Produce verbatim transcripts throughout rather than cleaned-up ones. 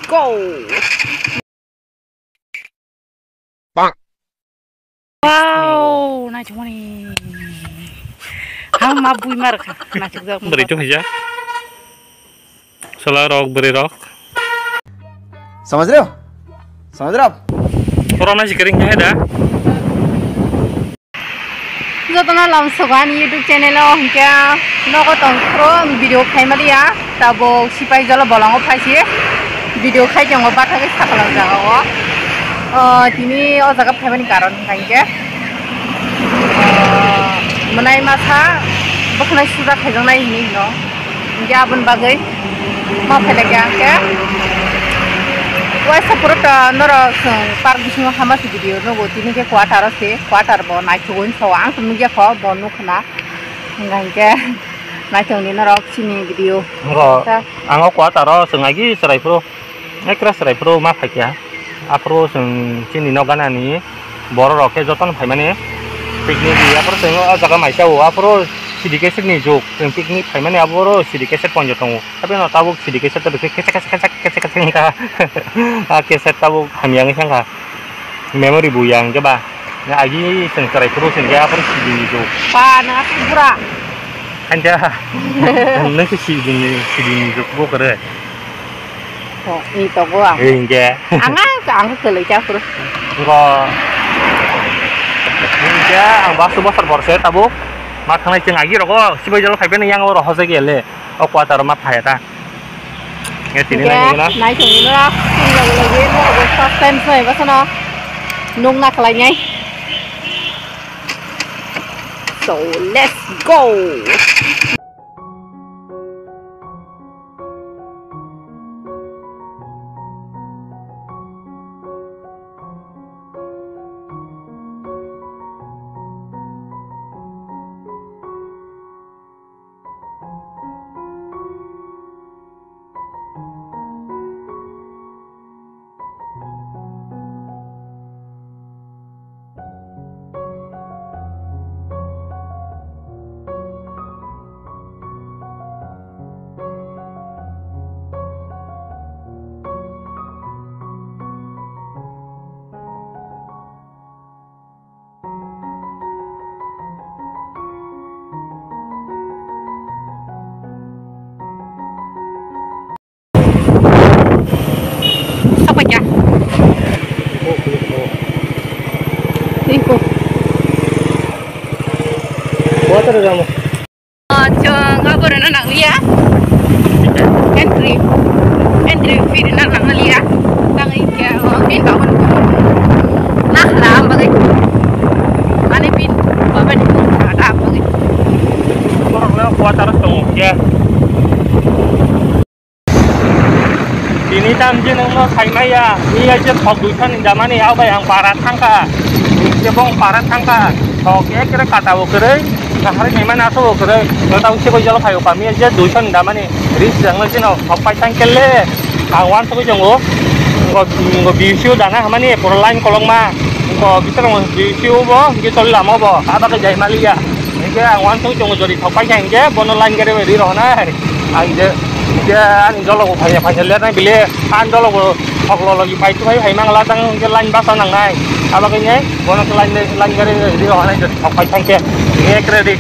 Go! Wow, naithokmani. Ang ma bui mar kha, naithokjak. Bwrwi to haija. Chwla rok, bwrwi rok. Samajh rahe ho? Samajh rahe ho? Oro na sikring khe da. Jotono lamsogo ani YouTube channel o, hinkhe nogo tong phuru video khaima liya, tabuk Sipaijala bolongo phaisi video khai tongo, bathagwi sakala jagao. O, tini o jaga phaimani karon hinkhe, o, mwnai masa bwkhwnai suja khaijaknai hinwi hino. Hinkhe aboni bagwi ma phailai kha hinkhe. Waisa phuru to norok chwng park bisingo hama se video nugo, tini khe quarter o se, quarter bo naithogwi wngkha, ang to nukya kho, bo nukha na. Hinkha hinkhe naithokni norok chini video. Wngkha, ta. Ang o quarter o chwng agi chwrai phuru. Ekra chwrai phuru ma phaikha. Aphuru chwng chini nok ganani borok rok khe jotono phaimani picnic ni. Aphuru chwng o jaga mai chao. Aphuru C D K set ni juk. Chwng picnic phaimani aboro C D K set ponjo tongo. Abino tabuk C D K set tabuk khe kechak kechak kechak kechak kechak wngkha. A khe set tabuk hamya wngkha. Memory bo yang khe ba. Agi chwng chwrai phuru chwng khe aphuru C D ni juk. Pa na bura. Hanja. Nang khe C D ni, C D ni juk bo kwrwi. Oh, ini togo ang. Eh, hinkhe. Ang a, ang kwlwi cha phuru. Engko. Hinkhe ang basu bosor borse tabuk. Ma thangnai chwng agi rogo, Sipaijala phaibai nang yang oro hojai gele. O quarter ma phaya ta. Nge tini nang na. Nai chwng ino ra, chwng logi logi, mo first time soi basano. Nung na khlai nai. So, let's go. Apa ya? Iko. Water kamu. Oh, chwng abo rwna nangliya. Entry. Entry fee rwna nangliya. Tang ikya, oh, pin ba un. Nah, lah, am bagai. Ani pin, ba ba ni pin, ba ta am bagai. Borok le quarter tongo kya. Tini tam je nangno saimaya, iya je thok duisan ni damani, abai ang para thangka. Jebong para thangka. Thok ekre kata o kwrwi, kahar ni mana so o kwrwi. Kata usi ko jalo khayo kami je duisan ni damani. Ris jangno jino thok pai thang kelle. Ang wan thok jongo. Ngo, ngo B C U dana hamani pura line kolong ma. Ngo bisar ngo B C U bo, ngo tol lama bo. Aba ke jai maliya. Hingke ang wan thok jongo jori thok pai thang ke, bono line gari ri rohonai. Ang je, je ani jolo bo phai, phai le nai bile, an jolo bo thok lo logi phai tu phai, phai mang la tang ke line basa nang nai. Aba ke ne, bono ke line, line gari ri rohonai je thok pai thang ke. Ek ready.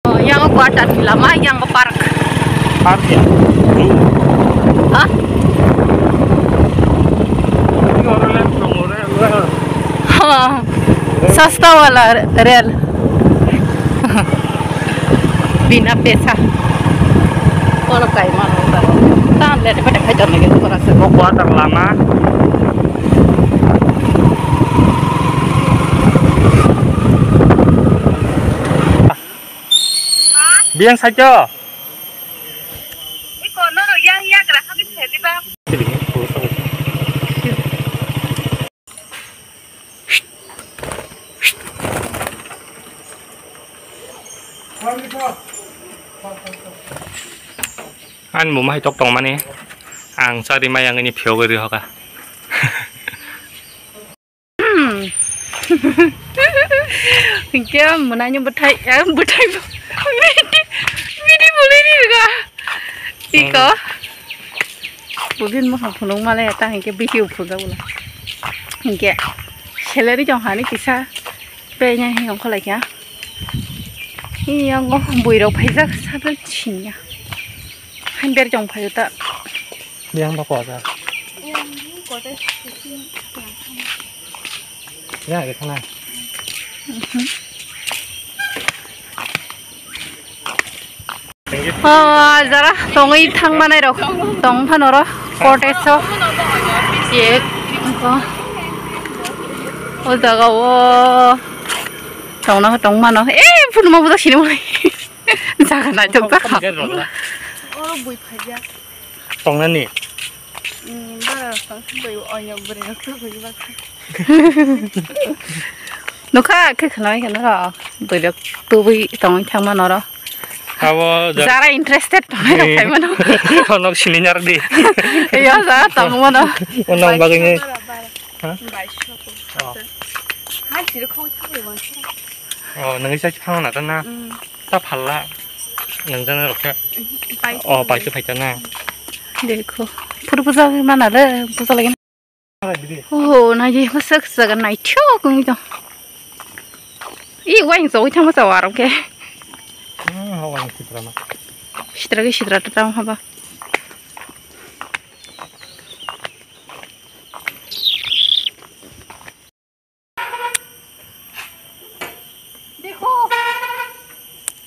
Oh, yang quarter ni lama, yang park. Park ya? Hah? Ini orang lain belum orang. Ha, sasta wala rel. Bina pesa. Oro kai mano ta. Tan le de pete khai tor lagi tu rasa. Mo quarter lama. Biang sajo. Iko noro yang yagra hagi thedi ba. Ani bo mahai tok tongmani, ang chari mai ang ini phiyogwi rihokha. Hinkhe mwnai ni bwthai, eh, bwthai bo. Bidi, bidi bolai ni rwga. Iko. Pudin moha phunuk male ta hinkhe bisi uphunjak ulo. Hinkhe salary jong hani kisa penya hi ongkho laikha. Hi yango buirok phaijak saben sinya. Hamber jong phaio ta. Yang ba koja. Ya, ya, khana. O jara tongwi thangmanai rok tong phano ro cottage o ye ko o jaga o tongna tong mano e phunuma buja sini mai jaga nai tong ta oro bui phaja tongnani bara tong bui onya buri rok tong bui ba Nokha khe khwnai kheno ro, boirok tubui tongwi thangma noro. Abo ja- Jara interested tongnai rok Eh. Khaimano. Onok sini nyar di. Yo, jara tongmano. Onok bagwi ni. Ha? Oh. Ha, siro khou thangwi wansana. Oh, nangwi sai phang na ta na. Mm. Ta phalla. Nang jana rokha. Pai Oh, pai tu phai ta na. Dekho. Phuru puja mana le, puja lagi. Oh, naidi bwswk jaga naithok wngwi tong. I wain chogwi thangma chawa arokhe. Hmm, ha wain sitra ma. Sitra ge sitra ta tamo haba.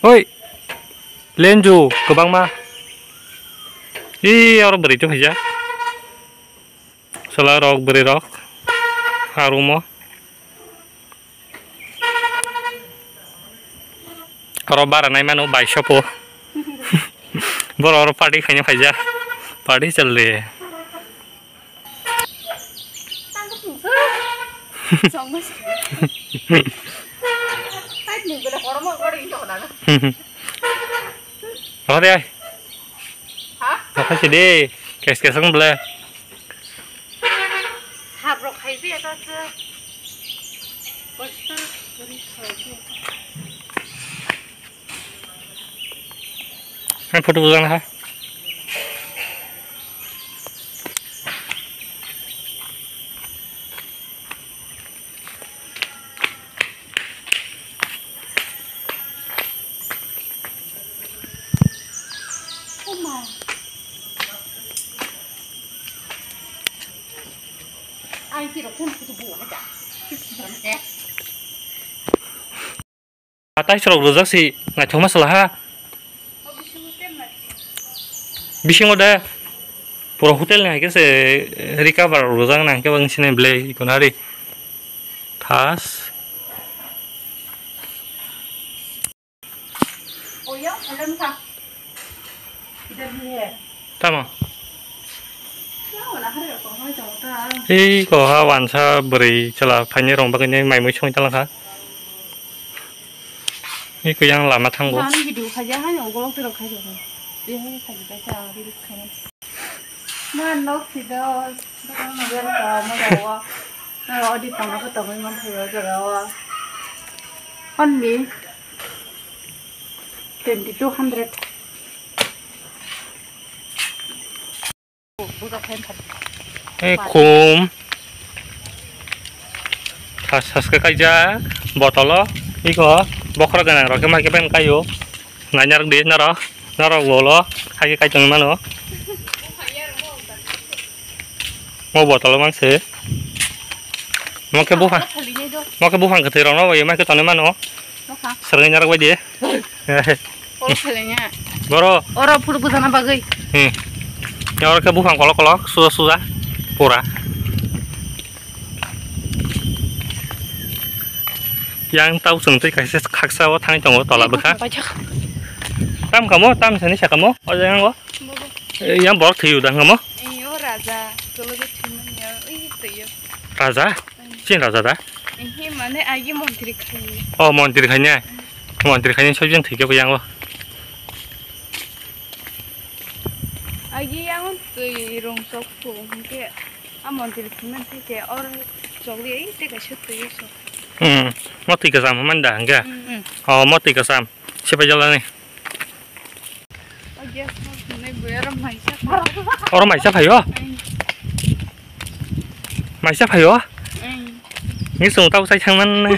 Oi, lenju kwbangma. Ih, oro bwrwi tongphaijak. Chwla rok, bwrwi rok. Arumo. Oro bara nai mano bai sopo. Boro oro party khaina phaijak. Party challe. Ore ai. Ha? Apa sih deh? Kes kes ang bela. Habrok hai sih ya tuh. Poster dari soalnya. Ang photo bujang ha. Oma. Ang kiro phone photo bu ha. Atai sorok rojak si naithokma sala ha. Bisingo de pura hotel ni hai khe se recover rojak nang khe bang sini belai ikono ari thas. Tamo. Ei koha wansa bwrwi chwla phainai rong bagwi nai mai mui songwi talangkha. Ei kuyang lama thango. Ani video khaja hai no golok tero khaja. Ei hai khaja khaja reels khaina. Ma nok sido. Welcome, welcome. Naro odi tongma ko tongwi man thayo jaga o. Only twenty two hundred. Ekhum. Has has khe kaijak botolo. Iko bokhorok gwnang rok khe mai khe pen kaio. Nainar di norok. Norok bolo. Hai khe kai tongwi mano. Mo botolo mang se. Mo khe buphang. Mo khe buphang kwthwi rokno bai mai khe tonwi mano. Sergwi narwk bai di. Oro selengya. Boro. Oro phuru bujana bagwi. Hmm. Ya oro khe buphang kolok kolok suja suja pura. Yang tau chwng twi kaisa khaksa o thangwi tongo tola bwkha. Tam kamo tam sani sakamo o jang o. Yang borok thwi uda kamo. Iyo raja. Raja? Chin raja da? Ehe, mane agi montri khai. Oh, montri khai ne? Montri khai ne soijon thike bo yango. Agi yango twi rong sok phu, hingke a montri khai man thike or chokli ai te kaisa twi sok. Hmm, motwi kasam man da hingke? Hmm. Oh, motwi kasam. Sepai jalani. Yes, mas nai buya ram maisa. Oro maisa phaio? Ang. Maisa phaio? Ang. Ni sung tau sai thangman.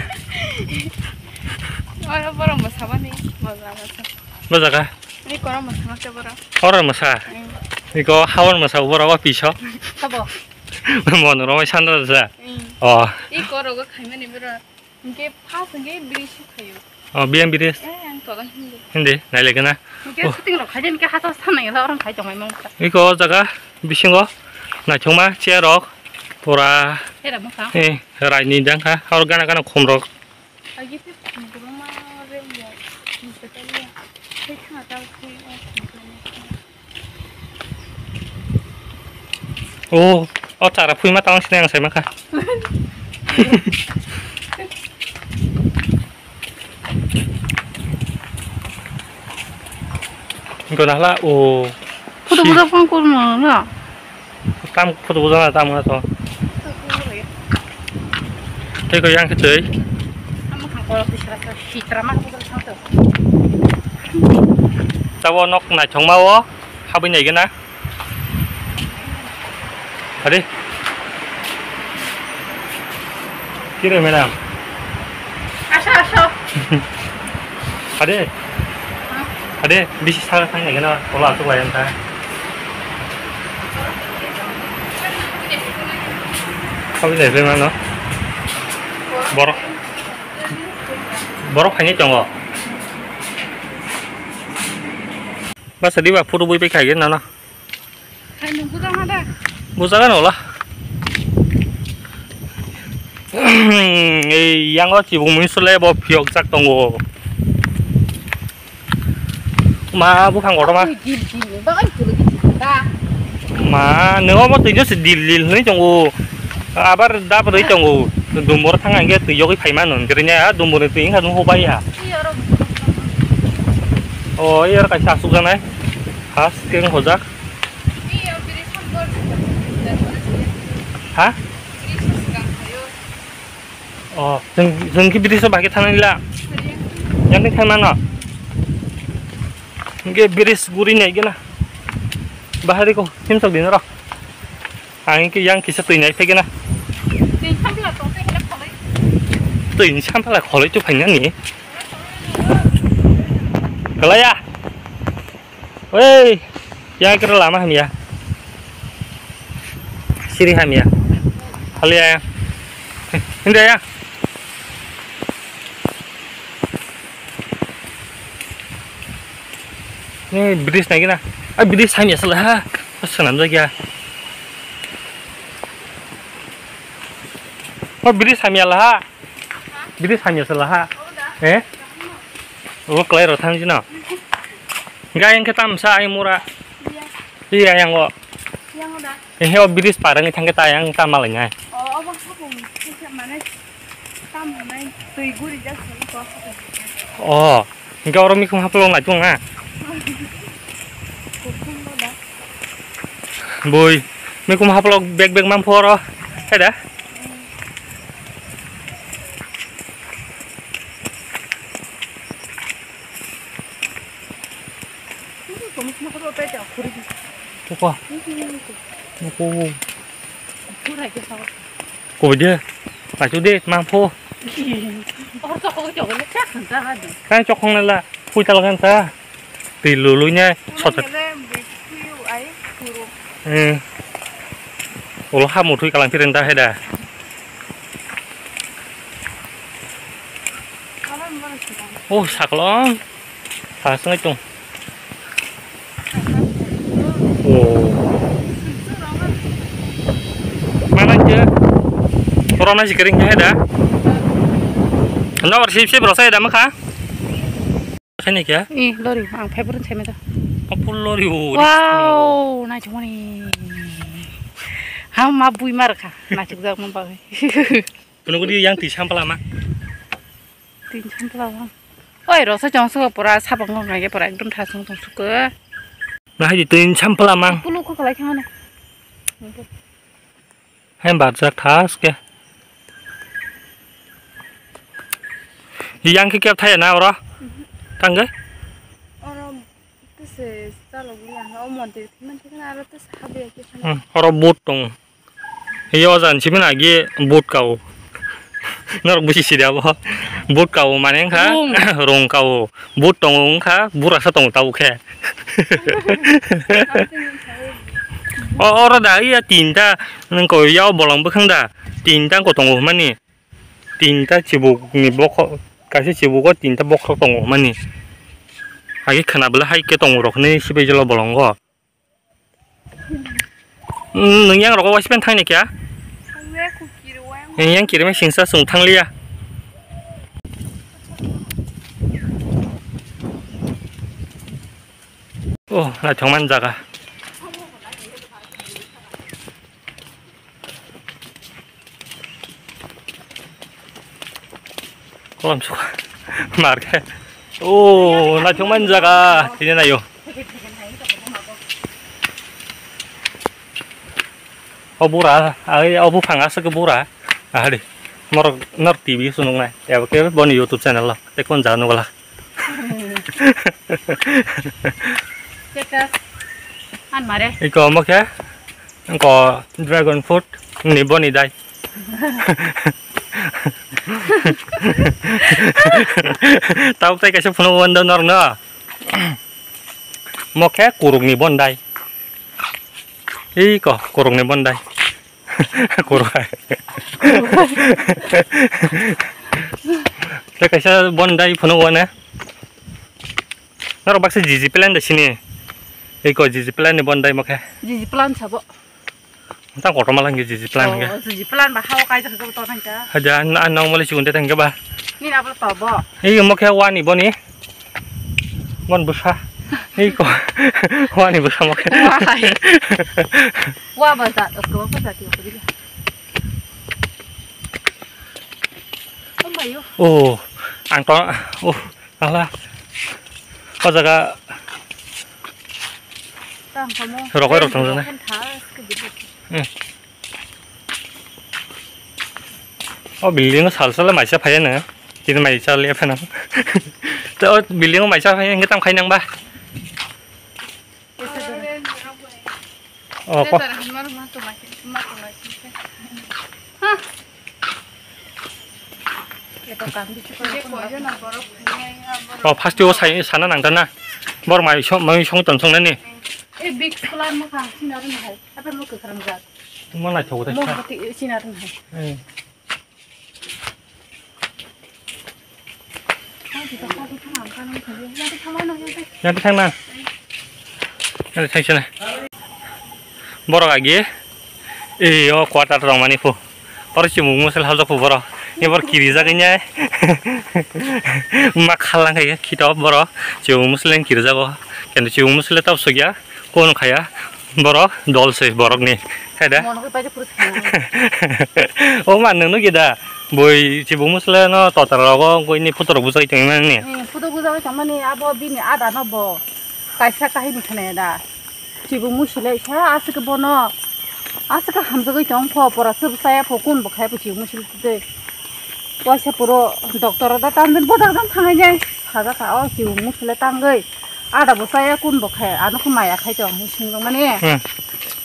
Oro boro masabani, moja masa. Moja ka? Ni koro masa masa boro. Oro masa? Ang. Ni ko hawan masa boro wa piso. Tabo. Mon ro mai sandra sa. Ang. Oh. I koro go khaimani boro. Hingke first hingke biri si khayo. Oh, biyang biri. Eh, ang tola hindi. Hindi, nai lagi na. Hingke Oh. Shooting rok khai den ke hata sana ya orang khai tong mai mong ta. Iko jaga bisingo naithokma chair rok pura Era mo ka. Eh, rai ni dang kha. Or gana gana khum rok. Agi te khum rok ma re mo. Ni se ta ya. Khai thang ta khai. O, o chara phuima tang sini ang sai maka. Gona hla o. Photo buja phone call ma na. Tam photo buja na tam na to. Tei ko yang khe tei. Tabo nok naithokma o habwi nai gana. Ade. Kire madam. Asa asa. Ade. Ade bisi sara thang nai gana kola asuk lai anta. Habwi nai mano. Borok. Borok phaini tongo. Basa diba photo bui pai khaigwi nana. Hai nung bujang hada. Bujang ano la. Ei yang o chibung mui sule bo phiyok jak tongo. Ma buphang kotorma. Dil dil ni bagai phulo ki ta. Ma, nung obo twi no se dil dil hwnwi tongo. Abar dap rwi tongo. Dumbor thang angge twi yogwi phai mano. Jere nya dumbor ni twi wngkha nung hobai ya. Iya, oro. O, iya, kaisa asuk janai. Has keng hojak. Iya, biri sambor. Ha? Biri sambor. Oh, jeng, jeng ki bridge bahai thangna nila. Yang ni thangna no. Hingke bridge guri nai gana. Bahari ko himsok din ro. Ang ki yang kisa twi nai phai gana. Twi sampla tong phai gana kholoi. Twi ni sampla kholoi tu phai nani. Kalaya. Wei, yang kira lama hamya. Siri hamya. Hali ya. Hindi ya. Ni bridge nai gina. Ah, bridge hamya salah ha. Senam lagi ya. Oh, bridge hamya lah ha. Bini sanya sela ha. Eh? O kelai ro thang jino. Ga yang ketam sa ai mura. Iya. Iya yang o. Yang o da. Eh, o bridge parang thang keta yang ta malai nai. Oh, obo sapung. Mane tam nai tui guri jak sini ko. Oh. Hingke oro mikhum haplo nai tung na. Boi, mikhum haplo bek bek mang phoro. Hai da. Koko. Koko. Koboi de, pachu de, mangpho. Hor chokong chokong le chak khan ta ha di. Kai chokong le la, pui ta lagan ta. Twi lului ne, sot. Ai, kuru. Eh. Ulo ha muthui kalang phirin ta he da. Oh, saklong. Tha swngai tung. Oh. Mana je? Corona si kering he da? Nor sip sip rasa da makha? Khaini kya? I lori ang phai burun sai meda. Apul lori o. Wow, nai chumani. Ha ma bui mar kha. Nai chuk jak mon ba. Kono gudi yang ti sampala ma. Tin sampla bang. Oi, rosa chong suka pura sabang ngai pura ekdom thasung tong suka. Na hai tin sampla mang. Pulu ko kalai khama ne. Hai barjak thas ke. Yang ke kep thaya na ora. Tangge. Oro. Se chalok bwla o mondir thikma thikma aro to saha bwya khe phano. Hmm, oro boat tongo. Yo jan simi na gi boat kao. Norok busi sidi abo. Boat kao mane wngkha rong. Rong kao. Boat tongo wngkha burasa tongo tabuk khe. O, oro da iya tinta nang ko yao bolong bwkhang da tinta ko tongo hwnmani. Tinta chibuk ni bokhok, kaisa chibugo tinta bokhok tongo hwnmani. Agi khwna bwle hai khe tongo rok hinwi sibaijalo bolongo. Hmm, nwng yang rogo waispen thangni kya? Yang kirima singsa sung thangliya. Oh, naithok man jaga. Kolam suka. Mar khe. Oh, naithok man jaga. Tini nayo. O bura, ai o buphang aswk bura. Ahadi. Norok, norok T V sunuknai. Ebo khe boni YouTube channel o. Tei kon jaga nukla. Status. An mare. Iko omo khe, iko dragon fruit ni boni dai. Tabuk tei kaisa phunuk wanda norok no. Omo khe kuruk ni boni dai. Iko kuruk ni boni dai. Kuruk hai. Tei kaisa boni dai phunuk wane. Norok baksa G G plan da sini. Eko G G plan ni boni dai mokhe. G G plan sabo. Tang kotorma lang G G plan hingke. Oh, G G plan ba hawa kaijak khe to thangka. Haja, na, na, mali chikun te thangka ba. Ni na bolo to bo. Ei mokhe wani boni. Bon bwsa. Ei ko. Wani bwsa mokhe. Wahai. Wa ba jat, ko ko jat yo ko dile. Ambayo. Oh, ang to, oh, ala. O jaga. Tang kamo. Rokoi rok tong jana. Kan tha, ke dile. Hmm. O building o sal sal maisa phaiya no. Tini maisa le phano. To o building o maisa phaiya hingke tam khai nang ba. O ko. O first o sai sana nang ta na. Bor mai song mai song ton song nani. E big plan mo kha sina rin hai. Apa mo kha ram jat. Mo naithok ta. Mo kha ti sina rin hai. Eh. Yang thang na. Yang thang sini. Borok agi. Eh, o quarter rong mani pu. Oro chimung musel hal jok pu borok. Ni bor kiri jagwi nyai. Ma khalang khai khito borok. Chimung musel kiri jago. Kendo chimung musel tab sugya. Kono khaya. Borok dol se borok ni. Khai da? Mono khe paisa pura thang. O ma nunu gida. Boi chibung musle no totar rogo koi ni photo rok bujai tong mani. Hmm, photo bujai tong mani abo bini ada no bo. Kaisa kahini khne da. Chibung musle sa asike bono. Asike hamjagoi tong pho pora sub saya pho kun bo khai pho chibung musle tei. Waisa puro doctor da tamjin bodol gam thangai jai. Saja sa o chibung musle tangoi. Ada bo saya kun bo khai, ano khe maya khai tong, hinwi swngjak mani. Hmm.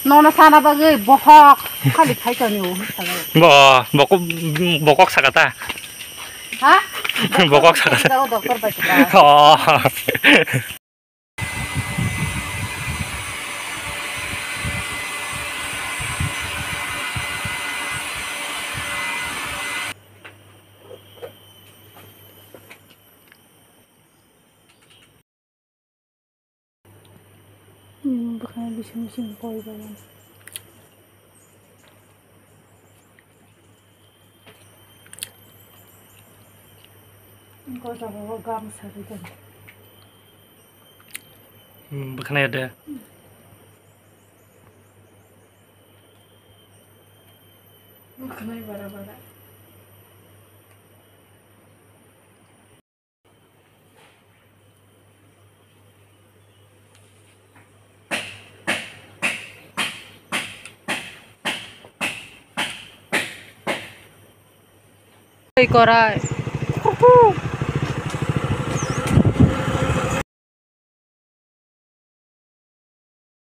Nono sana bagwi bohok, khali khai tong ni o, hinwi sabai. Bo, bokok, bokok sakata. Ha? Bokok sakata. Jago doctor bai khe ba. Oh. Hmm, bwkhani bising bising koi bai. Koi bai gam sari bai. Hmm, bwkhani de. Bwkhani bara bara. Tei korai.